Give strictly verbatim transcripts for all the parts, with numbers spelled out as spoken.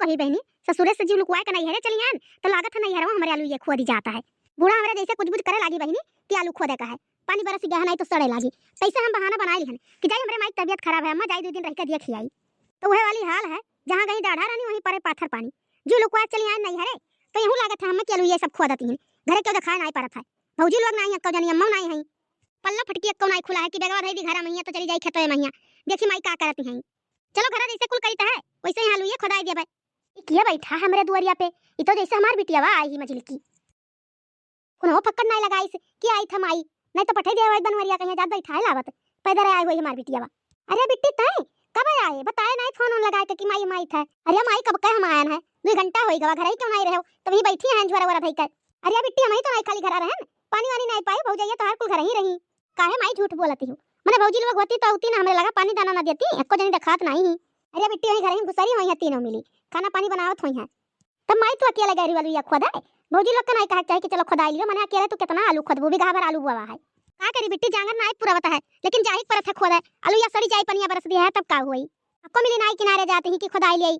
हे बहिनी, ससुरे से जीव लुकवाए के नैहरे चली आन, तो लागत है नैहरवा हमरे आलू ये खोदी जाता है। बूढ़ा हमरे जैसे कुछ बुझ करे लागी बहिनी कि आलू खोदे का है, पानी बरस गया है, नाहीं तो सड़े लागी। तैसे हम बहाना बनाए लिहन कि जाई हमरे माई के तबियत खराब है, अम्मा जाई दुइ दिन रह के देखि आई। तो वह वाली हाल है, जहाँ गई डाढ़ा रानी वहीं परे पाथर पानी। जीव लुकवाए चली आन नैहरे, तो यहू लागत है हमें कि आलू ये सब खोदती हैं, घरे क्यों देखाए नाहीं परत है। भौजी लोग नाहीं, अक्को जनी अम्मा नाहीं हैं, पल्ला फटकी अक्को नाहीं खुला है कि बेगवा धई दी घरा महिया तो चली जाई खेतवे महिया, देखी माई का करती हैं। चलो घरा जैसे कुल करीत है वैसे ही आलू ये खोदाई देबे। ई किया बैठा हमरे दुआरिया पे? ई तो जैसे हमार बिटियावा आई ही मझिलकी। कोनो फक्कड़ नाई लगाइस कि आई था माई, नाई तो पठाई देवाई बनवरिया कहीं जात बैठा है लावत। पैदल आए हुई हमार बिटियावा। अरे बिट्टी तय कब आए? बताए नाई फोन उन लगाए के कि माई माई था। अरे माई कब के हम आयन है, दुई घंटा होई गवा, घर ही क्यों नाई रहो, तभी बैठी हैं झोरा वोरा धई कर। अरे बिट्टी हम ही तो नाई खाली घर रहन, पानी वानी नाई पाई, भौजैया तोहार कुल घर ही रही। काहे माई झूठ बोलती हो? मने भौजी लोग होती तो उती ना हमरे लगा पानी दाना ना देती, एको जनी देखात नाई ही। अरे बिट्टी वहीं घर ही घुसरी हुई है तीनों मिली, खाना पानी बनावत हुई है। तब माई तू अकेले गई वालू या खोदे, भौजी लोग के नाई कहा चाहे कि चलो खोदाई लियो, मने अकेले तू कितना आलू खोदबू, बीघा भर आलू बोवा है। का करी बिट्टी, जांगर नाई पुरावत है, लेकिन जाही के परत है खोदे, आलू या सड़ी जाई पनिया बरस दिया है तब का हुई। अक्को मिली नाई किनारे जाती ही कि खोदाई लियाई।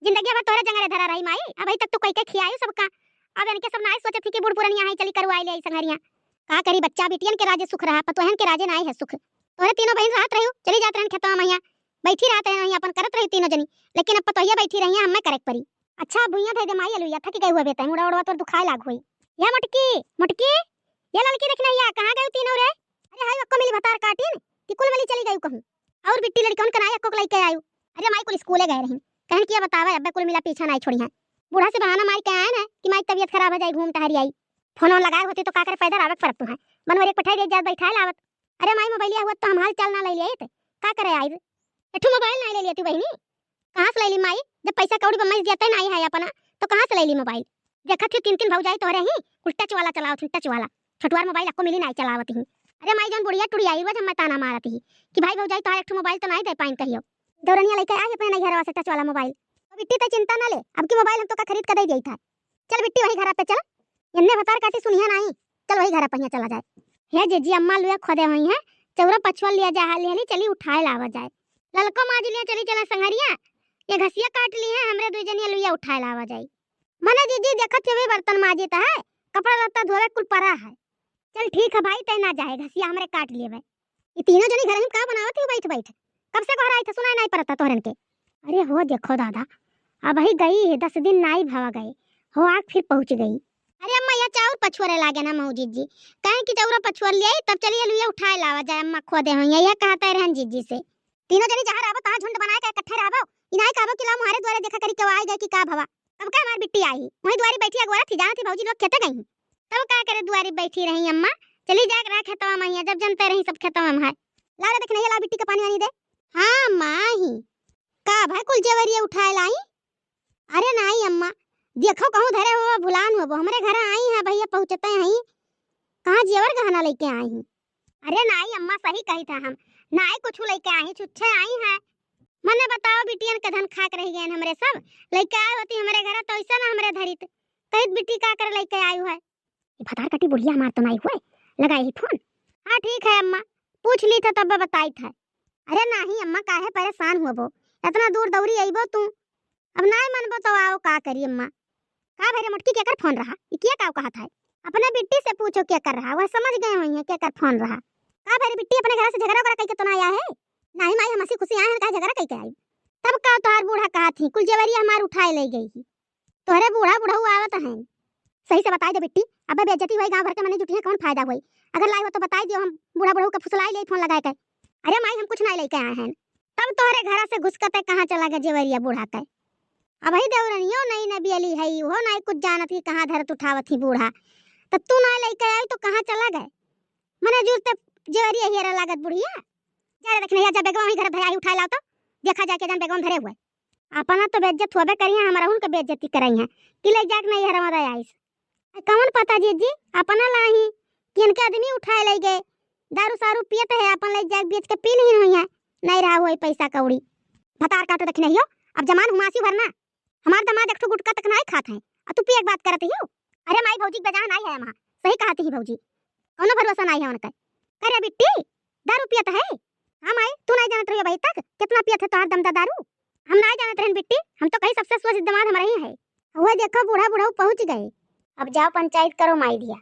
जिंदगी भर तोहरे जंगरे धरा रही माई, अबही तक तू कई के खियायू सबका। अब इनके सब नाई सोचत ही कि बूढ़ पुरनिया है, चली करवाई ले संगरिया। का करी बच्चा, बिटियन के राजे सुख रहा, पतोहन के राजे नाई है सुख। तोहरे तीनों बहिन रहत रही, चली जात रहन खेतवा महिया, बैठी रहत रहन वहीं अपन करत रही तीनों जनी, लेकिन अब पतोहिया बैठी रही है, हमें करे के परी। अच्छा भुइया धै दे माई अलुइया, थक गई हुआ बेटा, मुड़ा उड़वा तोर दुखाए लाग हुई। या मोटकी, मोटकी, ये लड़की देख नहीं आ, कहाँ गई तीनों रे? अरे हाय अक्को मिली भतार काटिन कि कुल मिली चली गई कहूँ। और बिट्टी लड़कन के नाई अक्को के लइके आयु। अरे माई कुल स्कूले गए रही, कहन किया बतावे अब्बे कुल मिला पीछा नाई छोड़ी है। बूढ़ा से बहाना मार के आए ना कि माई तबियत खराब हो जाए, घूम टहरी आई। फोन लगाए होती तो का करे, पैदल आवे के परत है। बनवर एक पठाई दे जात बैठाए लावत। अरे माई मोबाइलिया हुआ तो हम हाल चाल ना ले लिए थे, का करे आई? एठू मोबाइल नाई ले लिए तू बहिनी, कहाँ से ले ली माई? जब पैसा कौड़ी बम्मई देते नाई है अपना, तो कहाँ से ले ली मोबाइल? देखत ही तीन तीन भौजाई तोहरे ही कुल टच वाला चलावत ही, टच वाला। छोटुआर मोबाइल अक्को मिली नाई चलावत ही। अरे माई जौन बुढ़िया टुड़ियाई हुआ जब मैं ताना मारत ही कि भाई भौजाई तोहार एक ठो मोबाइल तो नाई दे पाइन कहियो। दौरनिया लेके आई अपने नैहरवा से टच वाला मोबाइल। तो बिट्टी ते चिंता ना ले, अब की मोबाइल हम तो का खरीद के दे दिया था। चल बिट्टी वही घरा पे चल, इन्ने भतार काटी सुनिया नाई। चल वही घरा पहिया चला जाए। हे जीजी अम्मा लुया खोदे हुई है, चौरा पछुआ लिया जा हाली हाली, चली उठाए लावा जाए। ललको माज लिया चली चला संगरिया, ये घसिया काट ली है, हमरे दुई जनिया लुया उठाए लावा जाए। मने जीजी देखत हुए बर्तन माजित है, कपड़ा लत्ता धोवे कुल परा है। चल ठीक है भाई, तय ना जाए, घसिया हमरे काट लेवे। ये तीनों जनी घर में का बनावत हो बैठ बैठ? कब से घर आई थे, सुनाई नाई पड़ता तोहरन के। अरे हो देखो दादा, अबही गई है, दस दिन नाई भवा गए हो, आग फिर पहुँच गई। अरे अम्मा, या चाउर पछुअरे लागे ना मऊ जीजी, कहें कि चौरा पछुअर लियाई, तब चलिए लुया उठाए लावा जाए, अम्मा खोदे हुई है, यह कहते रहन जीजी से। तीनों जनी जहाँ रहबो तहाँ झुंड बनाए के इकट्ठे रहबो, इनाई कहबो कि ला मुहारे द्वारे देखा करी केवा आई गए कि का भवा। कब का हमार बिट्टी आई, वहीं द्वारी बैठी अगोरत ही, जानत ही भौजी लोग खेते गई ही। तब का करे दुआरी बैठी रही अम्मा, चली जाए रहा खेतवा में, जब जनते रही सब खेतवा में है। ला रे देख नहीं ला बिट्टी का पानी वानी दे। हाँ अम्मा आई। का भाई कुल जेवरिया उठाए लाई? अरे नाई अम्मा, देखो कहूँ धरे हो भुलान होबो, हमरे घर आई है भैया पहुँचते हैं, कहाँ जेवर गहना लेके आई हैं? अरे नाई अम्मा सही कही था हम, नाई कुछ लेके आई, छुच्छे आई है। मने बताओ बिटियन के धन खाक रह गए हमरे सब, लेके आए होती हमरे घर तो ऐसा ना हमरे धरित, कहित बिट्टी का कर लेके आयु है। ई भतार कटी बुढ़िया हमार तो नाई हुए, लगाए ही फोन। हाँ ठीक है अम्मा, पूछ ली था तब बताई था। अरे नाही अम्मा, काहे परेशान हुआ बो, इतना दूर दौरी अइबो तू, अब नाई मनबो तो आओ, का करी अम्मा। का भरे मोटकी केकर फोन रहा, ई किया काव कहत है? अपने बिट्टी से पूछो केकर रहा, वह समझ गए हुई है केकर फोन रहा। का भरे बिट्टी अपने घर से झगड़ा वगड़ा कइके तो ना आया है? नाही माई, हम हंसी खुशी आए हैं, काहे झगड़ा कइके आई? तब का तोहार बूढ़ा कहत ही, कुल जेवरिया हमार उठाए ले गई ही। तोहरे बूढ़ा बुढ़ऊ आवत हैं। सही से बताई दे बिट्टी, अबे बेइज्जती होई, गांव भर के मने जुटी हैं, कौन फायदा होई? अगर लाई हो तो बताई दियो, हम बूढ़ा बुढ़ऊ के फुसलाई ले फोन लगाए के। अरे माई, हम कुछ नहीं लेके आए हैं। तब तोहरे घरा से घुसकते कहाँ चला गए जेवरिया बूढ़ा के? अबही देवरनियो नई नबियली है, वो नहीं कुछ जानत ही, कहाँ धरत उठावत ही बूढ़ा। तब तू नहीं लेके आई तो कहाँ चला गए? मने जुरते जेवरिया हियरा लागत बुढ़िया। जा रे दखिनैया, जा बेगवा वहीं घर धरे आई, उठाए लाओ तो। देखा जाके जान बेगवा में धरे हुए। अपना तो बेइज्जत होबे करी है, हमरा उनके बेइज्जती कराई है। कि ले जाके नहीं हरवा दे आइस। कौन पता जीजी, अपना लाही कि इनके आदमी उठाए ले गए। दारू सारू पियत है, अपन ले जाके बेच के पी नहीं हुई है। नहीं रहा हुआ पैसा कौड़ी। भतार काटो दखिनैयो, अब जमान हुमासी भरना। हमार दामाद एक ठो गुटका तक नाई खात है, आ तू पिए के बात करत ही हो? अरे माई, भौजी के बेजाह नाई है अम्मा, सही कहत ही भौजी, कौनो भरोसा नाई है उनका। करे बिट्टी, दारू पियत है? हाँ माई, तू नाई जानत रही अबही तक कितना पियत है तोहार दमदा दारू? हम नाहीं जानत रहन बिट्टी, हम तो कही सबसे सोझ दमाद हमरही है। हुआ देखो बूढ़ा बुढ़ऊ पहुँच गए। अब जाओ पंचायत करो माई धिया।